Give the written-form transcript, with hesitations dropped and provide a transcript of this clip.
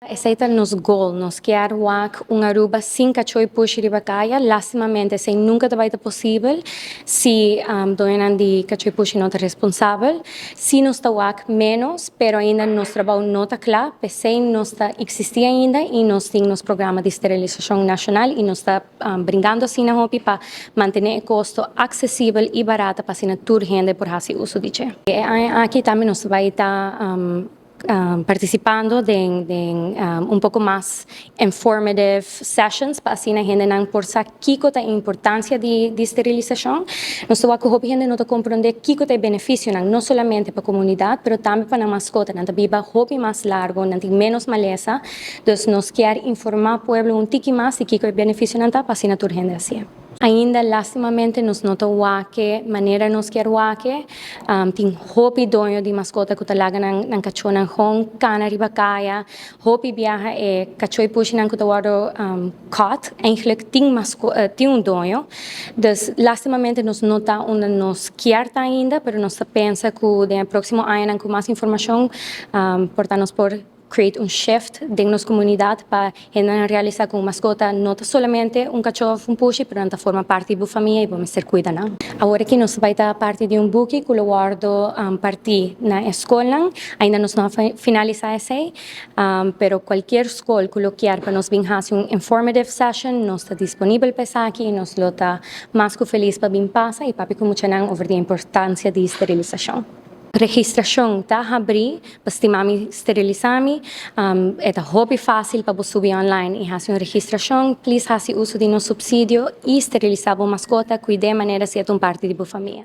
Esey ta nos goal, nos kier wak un Aruba sin cacho y pushi riba caya. Lastimamente, esey nunca ta bay ta posibel si doñonan di cacho y pushi no ta responsabel. Si nos ta wak menos, pero ainda nos trabou no ta cla, p'esey nos ta existi ainda y nos tin nos programa di sterilisacion nacional y nos ta bringando asina hopi pa mantene e costo accesibel y barata pa asina tur hende por haci uso di dje. E aña aki tambe nos ta bay ta participando den un poco mas informative sessions pa asina hendenan por sa kico ta e importancia di sterilisacion. Nos ta wak cu hopi hende no ta comprende kico ta e beneficionan, no solamente pa comunidad, pero tambe pa nan mascota. Nan ta biba hopi mas largo, nan tin menos malesa. Dus nos kier informa pueblo un tiki mas di kico e beneficionan ta pa asina tur hende haci. Ainda lastimamente nos no ta wak e manera nos kier wak e. Tin hopi doño di mascota cu ta laga nan cachonan gewoon cana riba caya. Hopi biaha e cacho y pushinan cu ta wordo caught eigenlijk tin un doño. Dus lastimamente nos no ta unda nos kier ta ainda, pero nos ta pensa cu den e proximo añanan cu mas informacion por ta nos por create un shift den nos comunidad pa hendenan realisa cu un mascota no ta solamente un cacho of un pushi, pero nan ta forma parti di bo famia y bo mester cuida nan. Awor aki nos ta bay ta parti di un buki cu lo wordo parti na e scolnan. Ainda nos no a finalisa esey, pero cualkier scol cu lo kier pa nos bin haci un informative session, nos ta disponibel pa esaki y nos lo ta mas cu feliz pa bin pasa y papia cu muchanan over di e importancia di sterilisacion. Registracion ta habri pa Stimami Sterilisami. E ta hopi facil pa bo subi online y haci un registracion. Please haci uso di nos subsidio y sterilisa bo mascota, cuid'e manera si e ta un parti di bo famia.